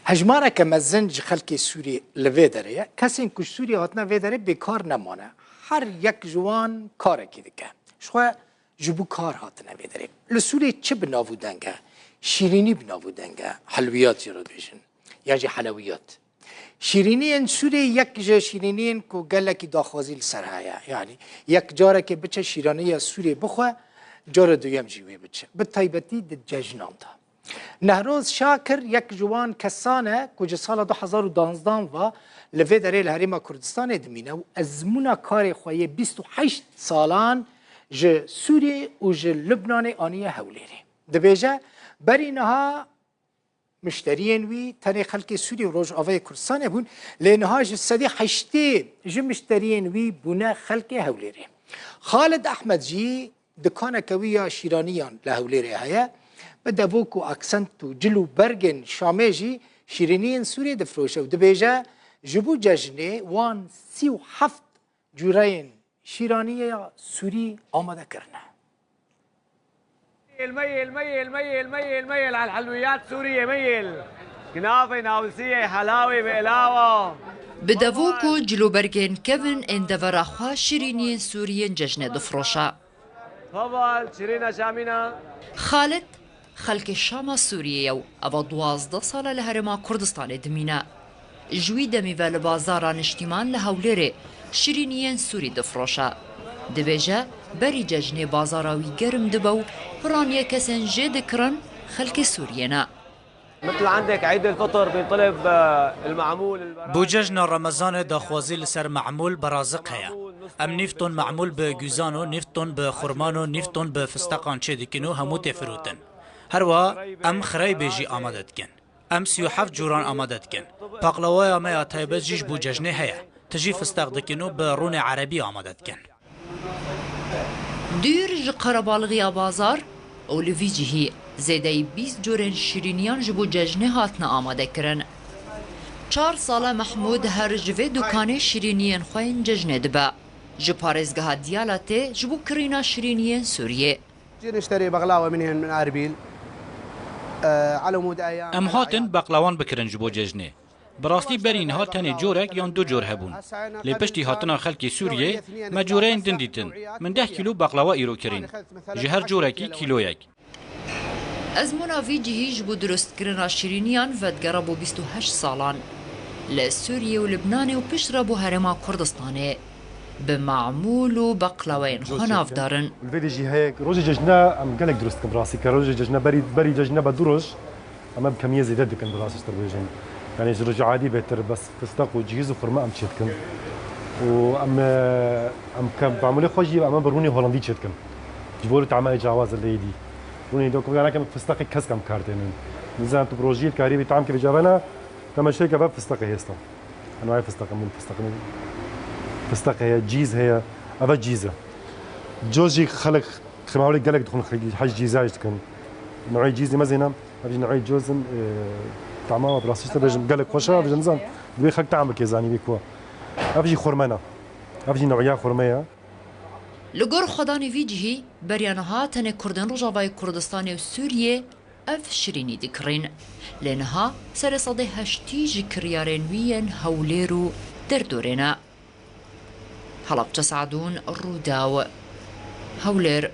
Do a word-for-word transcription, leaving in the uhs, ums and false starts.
Hejmareke mezin ji xelkê Sûrî li vê derê ye. Kesên ku ji Sûriyê hatine vê derê bêkar nemane. Her yek ji wan karekî dike. Ji xwe ji bo kar hatine vê derê. Li Sûriyê çi bi nav û deng e? Şîrînî bi nav û deng e. Helwiyat jê re dibêjin. Ya jî helewiyat. Şîrîniyên Sûriyê yek ji şîrîniyên ku gelekî daxwazî li ser heye. Yanî yek carekê biçe şîraniya Sûriyê bixwe, cara duyem jî wê biçe. Bi taybetî di cejnan de. Nehroz Şakir yek ji wan kesan e ku ji sala du hezar û duwazdeh ve li vê derê li Herêma Kurdistanê dimîne û ezmûna karê xwe yê bîst û heşt salan ji Sûriyê û ji Lubnanê aniye Hewlêrê. Dibêje, berî niha mişteriyên wî tenê xelkê Sûriyê û Rojavayê Kurdistanê bûn, lê niha ji sedî heştê ji mişteriyên wî bûne xelkê Hewlêrê. Xalid Ehmed jî dikaneke wî ya şîraniyan li Hewlêrê heye. Bi devok û aksent û cil û bergên Şamê jî şîrîniyên Sûriyê difiroşe û dibêje, ji bo cejnê wan sî û heft cûreyên şîraniya Sûrî amade kirine. Meyil, meyil, meyil, meyil, meyil, meyil, al helwiyat Sûriyê, meyil. Kinafê, navisiye, helawê, bêlawa. Bi devok û cilûbergên kevin ên devera xwe şîrîniyên Sûriyên cejnê difiroşe. Tefadal, şirîna Şamîna. Xalid, xelkê Şama Sûriyê ye û eva duwazdeh sal e li Herêma Kurdistanê dimîne. Ji wî demî ve li bazara niştîman li Hewlêrê şirîniyên Sûrî difiroşe. Dibêje, berî cejnê bazara wî germ dibe û piraniye kesên jê dikirin xelkê Sûriyê ne. مثل عندك عيد الفطر بينطلب، آه، المعمول، البرازق. Bo cejna Remezanê daxwazî li ser memûl, beraziq heye. Em nîv ton memûl bi guzan û nîv ton bi xurman û nîv ton bi fisteqan çêdikin û hemû tê firotin. Herwiha em xireybê jî amade dikin. Em sî û heft cûran amade dikin. Paqlawaya me ya taybet jî ji bo cejnê heye. Tijî fisteq dikin û bi rûnê erebî amade dikin. Dûr ji qerebalxiya bazar û li vî cihî zêdeyî bîst cûrên şîrîniyan ji bo cejnê hatine amadekirin. Çar sal e Mehmûd her ji vê dukanê şîrîniyên xwe yên cejnê dibe. Ji parêzgeha Diyala tê ji bo kirîna şîrîniyên Sûriyê. جينا نشتري بغلاوة منهن من أربيل. آه، على مود أيام. Em hatin beqlawan bikirin ji bo cejnê. Bi rastî berî niha tenê corek yan du cor hebûn. Lê piştî hatina xelkê Sûriyê me coreyên din dîtin. Min deh kîlo beqlawa îro kirîn. Ji her corekî kîloyek. Ezmûna vî cihî ji bo durustkirina şîrîniyan vedigere bo bîst û heşt salan. Li Sûriyê û Libnanê û piştre bo Herêma Kurdistanê. Bi mamûl û beqlaweyên xwe navdar in. Li vê de jî heye, rojê cejne em gelek durust dikin, bi rastî ke rojê cejne berî, berî cejne be du roj, em bi kemiyê zêde dikin, bi rastî te bêjin. Yanî ji rojê adî bêtir, bes fisteq û cihîz û xurma em çê dikin. Û em, em ke mamûlê xwe jî em bi rûnê holandî çê dikin. Ji bo tama cawaz li êdî. Rûnê de ku nakin fisteqê kesk em kar tênin. Nizanim tu bi rojî dikarî vî tam ke vêca vena, temaşe ke ve fisteqê hêsta. Enwayê fisteqê min, fisteqê min, fisteq heye, cîz heye. Eve cîz e. Coz jî xelk, xemawlê gelek dixwin, hej cîza jî dikin. Newê cîzê me zêne, ev jî newê coz in, e, tama ve bi rastî te bêjim, gelek xweş e, ev jî nizam, divê xelk tam bike zanî vê ku. Ev jî xurme ne. Ev jî newya xurme ye. Li gor xwedanê vî cihî, beriya niha tenê Kurdên Rojavayê Kurdistanê û Sûriyê ev şirînî dikirîn. Lê niha serê sedê heştî ji kiryarên wî yên Hewlêr û derdorê ne. Helapçe Sadûn, Rûdaw, Hewlêr.